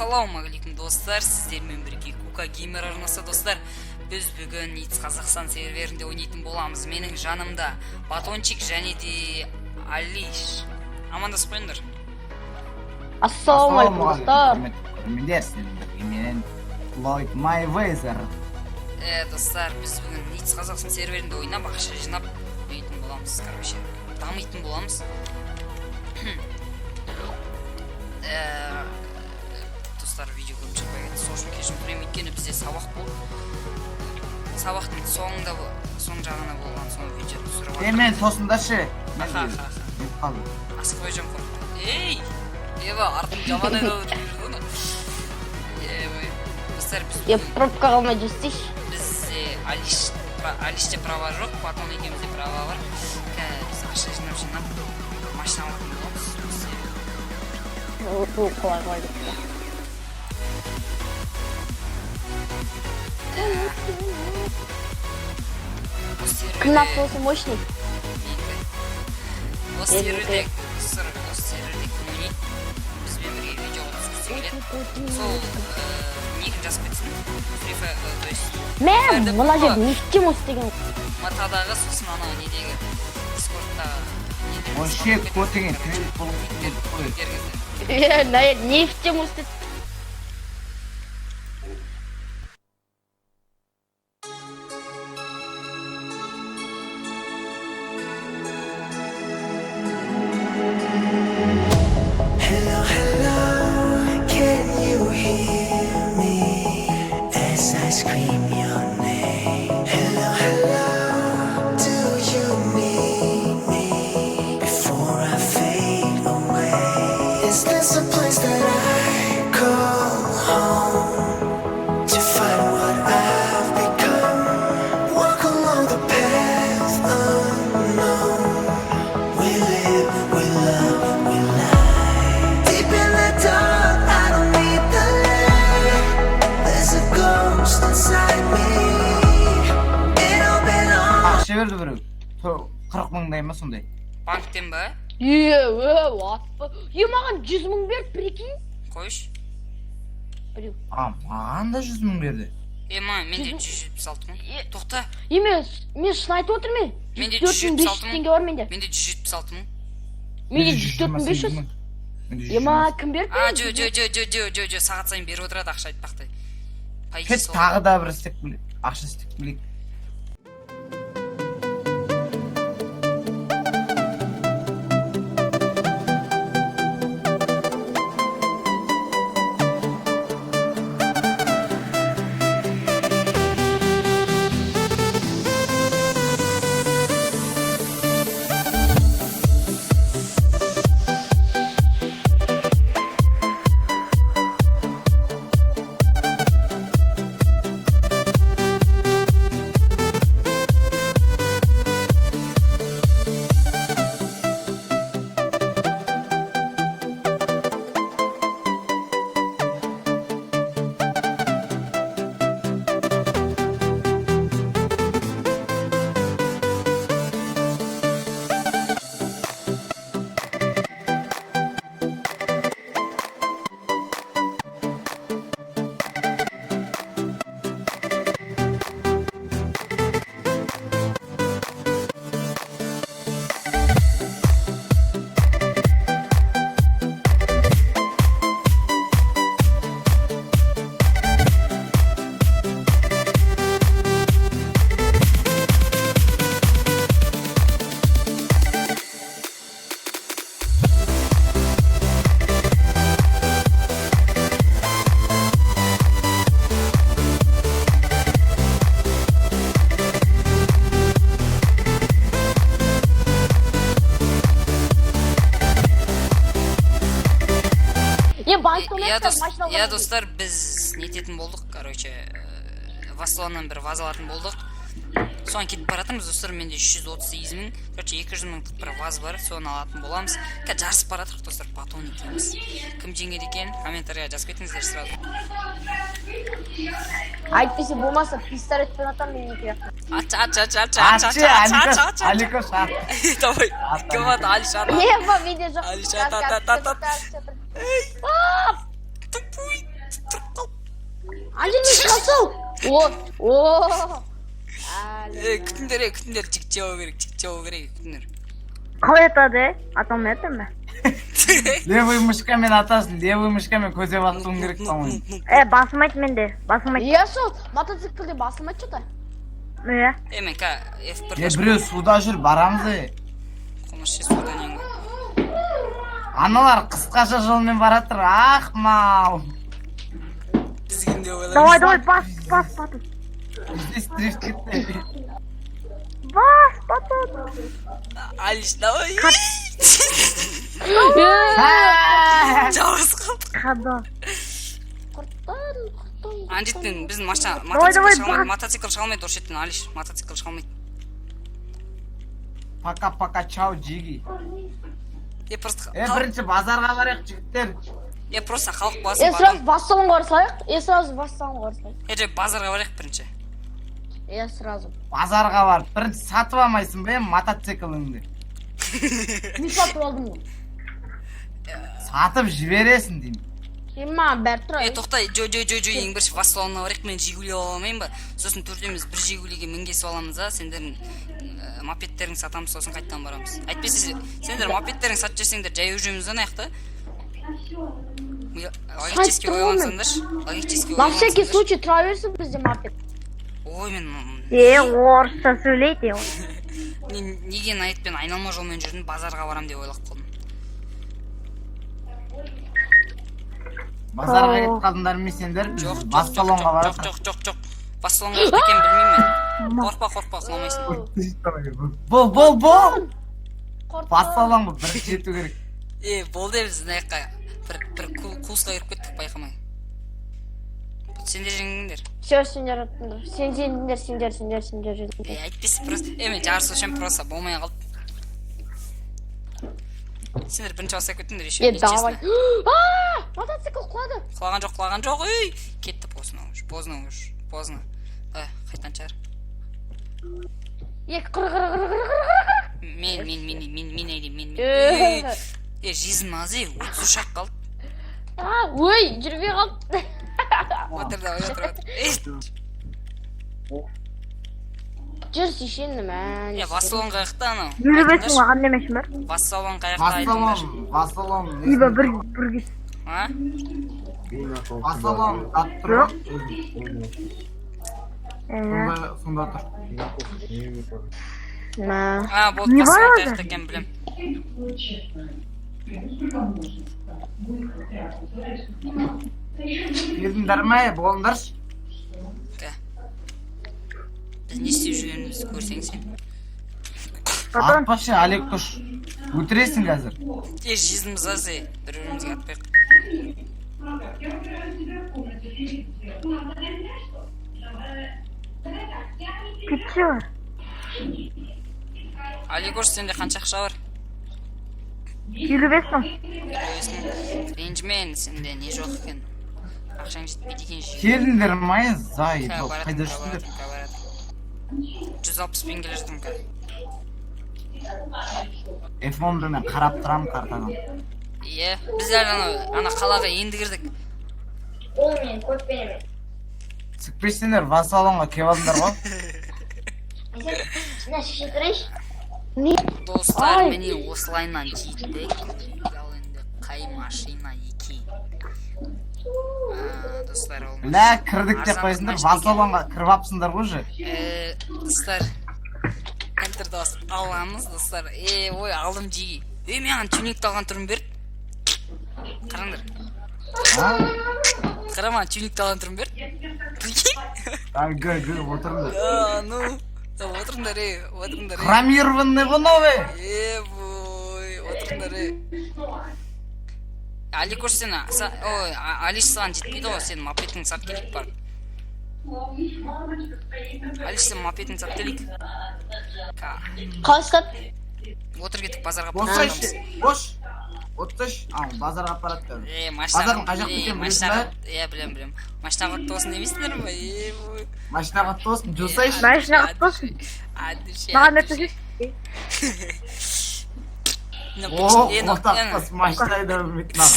Ассалаумағалейкум, достар! Сіздермен бірге Кука Геймер арнасы. Достар, біз бүгін Итс Қазақстан серверінде ойнайтын боламыз. Менің жанымда Батончик және де Алиш. Амандасып қойыңдар. Ассалаумағалейкум, достар. Құрметті көрермендер, сіздермен бірге мен, Флойд Майвезер. Достар, біз бүгін Итс Қазақстан серверінде ойнап, ақша жинап ойнайтын боламыз, короче, дамитын боламыз. Достар, видео көп шықпай кетті, сол үшін кешірім сұраймын, өйткені бізде сабақ болды, сабақтың соңында, соң жағына болған соң видео түсіріп Е, мен тосындашы. Мен Аха, аха, аха. Мен қалдым. Асықпай жүрмін, ей, еба, артым жаман айналып жүрді ғой. Ебай, достар, біз Е, пробка қалмай жүрсейші. Бізде Алиш, Алиште права жоқ, Платон екеумізде права бар. Қазір біз ақша жинап жинап машина алатын боламыз. Бұл қалай қалай кетті. Осы серверде Кімнің автобусы мощный? Менікі. Осы Менікі. серверде, достар, осы серверде кім ойнайды, бізбен бірге видеоға түскісі келеді, сол никін жазып кетсін. Free Fire, то есть Мә, Фаерде мына Пупа. жер нефтем осы деген. Матадағы, сосын анау недегі, Дискордтағы нелерді Вообще, салып кетіңіздер, көтіңе короче. тіреліп болып кетті қой. Никтеріңізді. Е, мына жер нефтем осы. Hello, hello, can you hear me as I scream your name? Hello, hello, do you need me before I fade away? Is this a place that I call home to find what I've become? Walk along the path unknown. We live, we love, we lie. Deep in the dark, I don't need the light. There's a ghost inside me. It all belongs. Ақша берді біреу. 40 мыңдай ма, сондай. Банктен ба? Е, е, атпа. Е, маған 100 мың берді, прикинь. Қойшы. Біреу. А, маған да 100 мың берді. Е, ма, менде 176 мың. Е. Тоқта. Е, мен шын айтып отырмын. Менде 104 мың 176 500 мың. теңге бар менде. Менде 176 мың. Менде 104 500. Менде Е, 120. ма, кім берді? А, жо, жо, жо, жо, жо, жо, жо, сағат сайын беріп отырады ақша, айтпақтай. По идее, Кет, сол. тағы да бір істеп келейік. Ақша істеп келейік. Е, банктен Иә, емес, дос, машина иә, алған. достар, біз нететін болдық, короче, Васланнан бір ваз алатын болдық. Соған кетіп бара жатырмыз, достар. Менде 338 мың, короче, 200 мыңдық бір ваз бар, соны алатын боламыз. Қазір жарысып бара жатырмық, достар, Батон екеуміз. Кім жеңеді екен, комментарийға жазып кетіңіздер сразу. Әйтпесе болмаса пистолетпен атамын мен екі жақта. Атшы, атшы, атшы, атшы, атшы, Атшы, атшы, атшы, Аликош, атшы, атшы. Аликош, ат. Давай, Ат, кім аты? Алиш, ат. Е, ба, менде жоқ. Алиш, ат, ат, ат, ат, ат. Ап! Тупой. Ана жерден шыға сал. О, о. Е, күтіңдер, е, күтіңдер, жігіт жабу керек, жігіт жабу керек, күтіңдер. Қалай атады, е? Ата алмай жатырмын ба? Левый мышкамен атасың, левый мышкамен көздеп атуың керек, по-моему. Е, басылмайды менде, басылмайды. Иә, сол мотоциклде басылмайды что-то. Иә. Е, мен ка F1. Е, біреу суда жүр, барамыз е. Қылмысшы судан ең. Аналар қысқаша жолмен баратыр, ах мал. Біз кім деп ойлаймыз? Давай, давай, бас, бас, батыл. Здесь дрифт кетті. Бас, батыл. Алиш, давай. Ха! Жалғыз қалдық. Қада. Құрттан, құрттан. Ана жеттен біздің машина Давай, мотоцикл давай, шыға алмайды, бас. мотоцикл шыға алмайды осы жеттен, Алиш, мотоцикл шыға алмайды. Пока, пока, чао, джиги. Е, просто Е, бірінші базарға барайық, жігіттер. Е, просто халық Е, басып сразу бас салонға бара салайық. Е, сразу бас салонға бара салайық. Е, жай базарға барайық бірінші. Е, сразу. Базарға барып, бірінші сатып алмайсың ба, е, мотоцикліңді? Мен сатып алдым ғой. Сатып жібересің деймін. Сен маған бәрі тұра. Е, тоқтай, жо, жо, жо, жо, ең бірінші Вассалонына барайық, мен Жигули ала алмаймын ба? Сосын төртеуміз бір Жигулиге мінгесіп аламыз да, сендердің мопедтеріңді сатамыз, сосын қайтадан барамыз. Әйтпесе сендер мопедтеріңді сатып жіберсеңдер, жаяу жүреміз да ана жақта. Логически Сатып тұрмын мен. ойлансаңдаршы. Логически На всякий ойлансаңдаршы. случай тұра берсін бізде мопед. Ой, мен Е, орысша сөйлейді. Неге наетпен айналма жолмен жүрдім, базарға барам деп ойлап қалдым. Базарға кетіп қалдыңдар ма сендер? Жоқ, Біз жоқ, бас жоқ, салонға жоқ, баратыр. жоқ, жоқ, жоқ. Бас салонға қаяқта екенін білмеймін мен. Қорқпа, қорқпа, құламайсың. Бол, бол, бол! Құрттан. Бас салонға бірінші жету керек. Е, болды, біз мына жаққа бір қуысқа кіріп кеттік байқамай. Сендер жеңдіңдер. Все, сендер ұттыңдар. Сен жеңдіңдер, сендер, сендер, сендер жеңдіңдер. Е, әйтпесе просто е, мен жарысу үшін просто болмай қалды. Сендер бірінші бастап кеттіңдер еще. Е, нечестно. давай. А, мотоцикл құлады. Құлаған жоқ, құлаған жоқ. Ей, кетті, поздно уже, поздно уже, поздно. Давай, қайтадан шығар. Е, қыр, қыр, қыр, қыр, қыр, қыр, қыр. Мен айдаймын, мен. Е. Ей, е, жизнь аз, е, 33 ақ қалды. А, ой, жүрмей қалды. Отыр, давай, отыр, отыр. Ей, Жүр, сүйшенді, мә. е, Вассалон қаяқта анау? 55 Айтыңдаршы. мыңға қандай машина бар? Вассалон қаяқта, Бас айтыңдаршы. салон, бас салон. Либо бір бір А? Бас салон ат тұр ғой. Е, Сонда тұр. Мә. А, болды, Не Вассалон бар қаяқта екенін білем. Келдіңдер ме, болыңдаршы. Ка. Біз не істеп жүргенімізді көрсең сен. Батон. Атпашы, Олег Құш. Өлтіресің қазір. Е, жизніміз аз, е, бір бірімізге атпайық. Кетші бар. Алигош, сенде қанша ақша бар? 55 мың. 55 мың. Ренжімен, сенде не жоқ екен. Ақшаң жетпейді екен жеге. Келдіңдер ме, зай, Ка, баратырмын, қайда ка, жүрсіңдер? баратырмын, ка, баратырмын. 160-пен келе жатырмын ка. F11 мен қарап тұрамын картадан. Иә, біз әлі ана қалаға енді кірдік. Ол мен көп беремін. Сікпесеңдер, бас салонға келіп алдыңдар ғой. Мына шеше тұрайыншы. Достар, Ай. міне осылайынан жеттік. Ал енді қай машина екен? А, достар, ол Лә, кірдік деп арзандық қойсыңдар, машина бас екен. салонға кіріп алыпсыңдар ғой уже. Достар, энтерді басып аламыз, достар. Е, ой, алдым жиги. Е, маған тюнингті алған түрін берді. Қараңдар. А? Қара, маған тюнингті алған түрін берді. Прикинь? Ай, гө, гө, отырыңдар. А, ну, да, отырыңдар, е, отырыңдар, е. Хромированный ғой новый. Е, бой, отырыңдар, е. Аликош, сен, ой, Алиш, саған жетпейді ғой, сен мопедіңді сатып келейік барып. Алиш, сен мопедіңді сатып келейік. Ка, Қалай сатады? Отыр, кеттік базарға. Болсайшы, бош. Отыршы. А, базарға апарады қазір. Е, машина. Базардың қай жақта Е, екенін машина. білесің ба? Иә, білемін, білемін. Машина құтты болсын демейсіңдер ма? Е, ой. Машина құтты болсын, жосайшы. Машина құтты болсын. Адыше. Маған өтсінші. О, ортақтас машина айдап білмейтін ақ.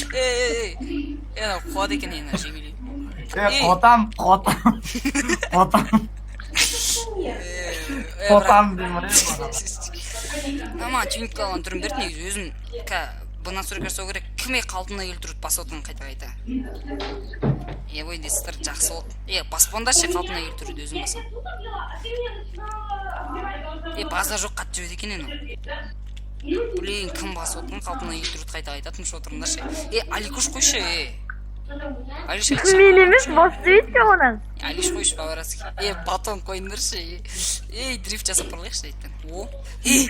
Е, е, е. Е, мынау қуады екен, е, мынау Жигули. Е, қотам, қотам. Қотам. Қотам деймін ғой. Маған тюнинг алған түрін берді негізі, өзім ка бұ настройка жасау керек. Кім, е, қалпына келтіруді басып отырған қайта қайта Е, ой, достар, жақсы болды. Е, баспаңдаршы, қалпына келтіруді өзім басамын. Е, базар жоқ, қатты жүреді екен анау. Блин, кім басып отырған қалпына келтіруді қайта қайта Тыныш отырыңдаршы. Е, Аликуш, қойшы. Е, Алиш, айтшы. Мен емес, бас дейді оның. Алиш, қойшы, по-братски. Е, батон, қойыңдаршы. Е, ей, дрифт жасап барайықшы ертең. О, е,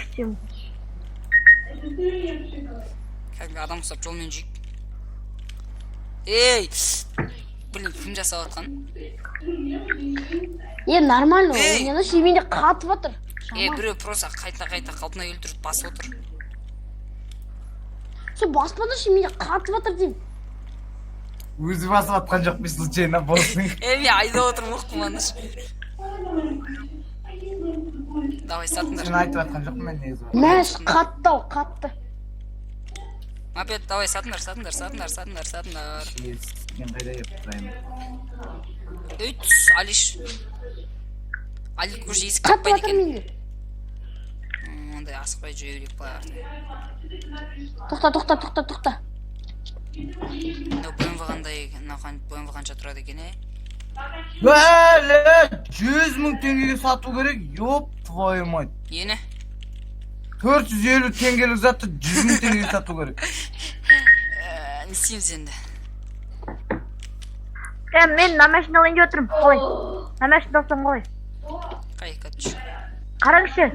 кәдімгі адам ұқсап жолмен жүрейік. Ей, блин, кім жасап жатқан? Е, нормально. Ей! Ойнаңдаршы, менде қатып жатыр. Е, біреу просто қайта қайта қалпына келтіріп басып отыр. Сен баспаңдаршы, менде қатып жатыр деймін. Өзі басып атқан жоқ пе случайно болсын? Е, мен айдап отырмын ғой, Қуаныш. Давай, сатыңдар. Сен айтып жатқан жоқпын мен негізі. Мәш, қатты ау, қатты. Мопед, давай, сатыңдар, сатыңдар, сатыңдар, сатыңдар, сатыңдар. Мен қайда келіп тұрайын? Ей, түс, Алиш. Алик уже есік Қатып таппайды жатыр екен. менде. Ондай асықпай жүре берейік былай қарай. Тоқта, тоқта, тоқта, тоқта. Мынау БМВ қандай? Мынау БМВ қанша тұрады екен, е? Бәле, 100 000 теңгеге сату керек, ёб твою мать. Нені? 450 теңгелік затты 100 000 теңгеге сату керек. Ә, не істейміз енді? Е, мен мына машина алайын деп отырмын. Қалай? Мына машина алсам қалай? Қай, күтші. Қараңызшы.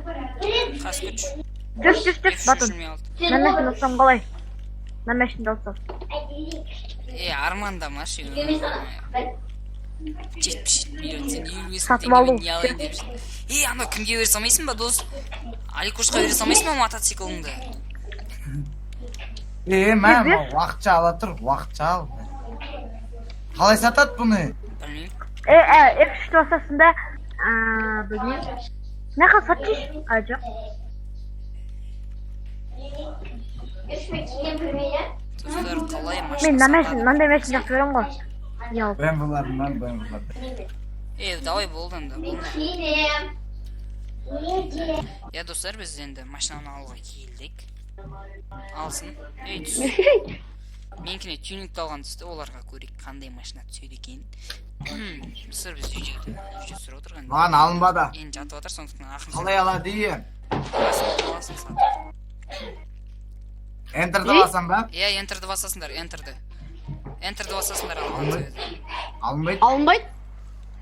Қас, күтші. Түс, түс, түс, батон. F26. Мына машина алсам қалай? Мына машина алсам. Е, армандамашы. 77 миллион, сен 55 мың Сатып алу. теңгемен не алайын деп жүрсің? Е, анау кімге бере салмайсың ба, дос? Аликушқа бере салмайсың ба мотоцикліңді? Е, мә, мә, уақытша ала тұр, уақытша ал. Қалай сатады бұны? Білмеймін. Е, е, F3-ті басасың да, білмеймін. Мына жаққа сатшы. А, жоқ. Достар, қалай машина Мен мына машина, сатады? мынандай машина жақсы көремін ғой. Иә. BMW-лар, BMW-лар. Е, давай, болды енді, болды. Иә, достар, біз енді машинаны алуға келдік. Алсын. Ей, түс. Менікіне тюнингті алған түсті, оларға көрейік, қандай машина түседі екен. Достар, біз үйде үйде түсіріп отырған. Маған алынбады. Енді жатып жатыр, сондықтан ақырын. Қалай алады, е? Аласың, аласың, сатып. Enter'ді басам ба? Иә, Enter'ді басасыңдар, Enter'ді. Enter'ді басасыңдар, алынады. Алынбайды. Алынбайды.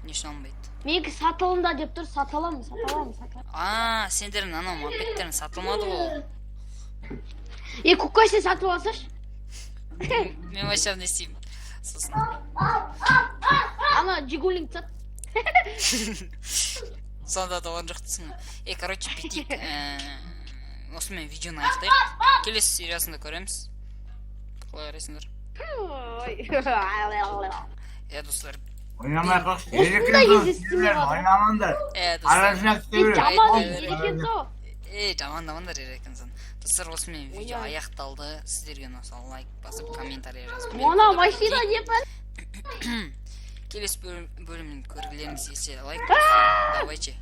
Не үшін алынбайды? Менікі сатылымда деп тұр, сата аламын, сата аламын, сата аламын. А, сендердің анау мопедтерің сатылмады ғой. Е, Кукай, сен сатып алсайшы. Мен вообще не істеймін сосын? Ана Жигулиңді сат. Сонда да орын жоқ дейсің ғой. Е, короче, бүйтейік, осымен видеоны аяқтайық, келесі сериясында көреміз. Қалай қарайсыңдар? Иә, достар. Ойнамай ақ қойшы. Осындай кезде істемей қалды. Ойнамаңдар. Е, достар. Арасына Е, жаман Ей, екен сол. Е, жамандамаңдар ерекенсің. Достар, осымен видео аяқталды. Сіздерге ұнаса, лайк басып, комментарий жазып, Мына машина не пәл? келесі бөлімін көргілеріңіз келсе, лайк басып, давайте.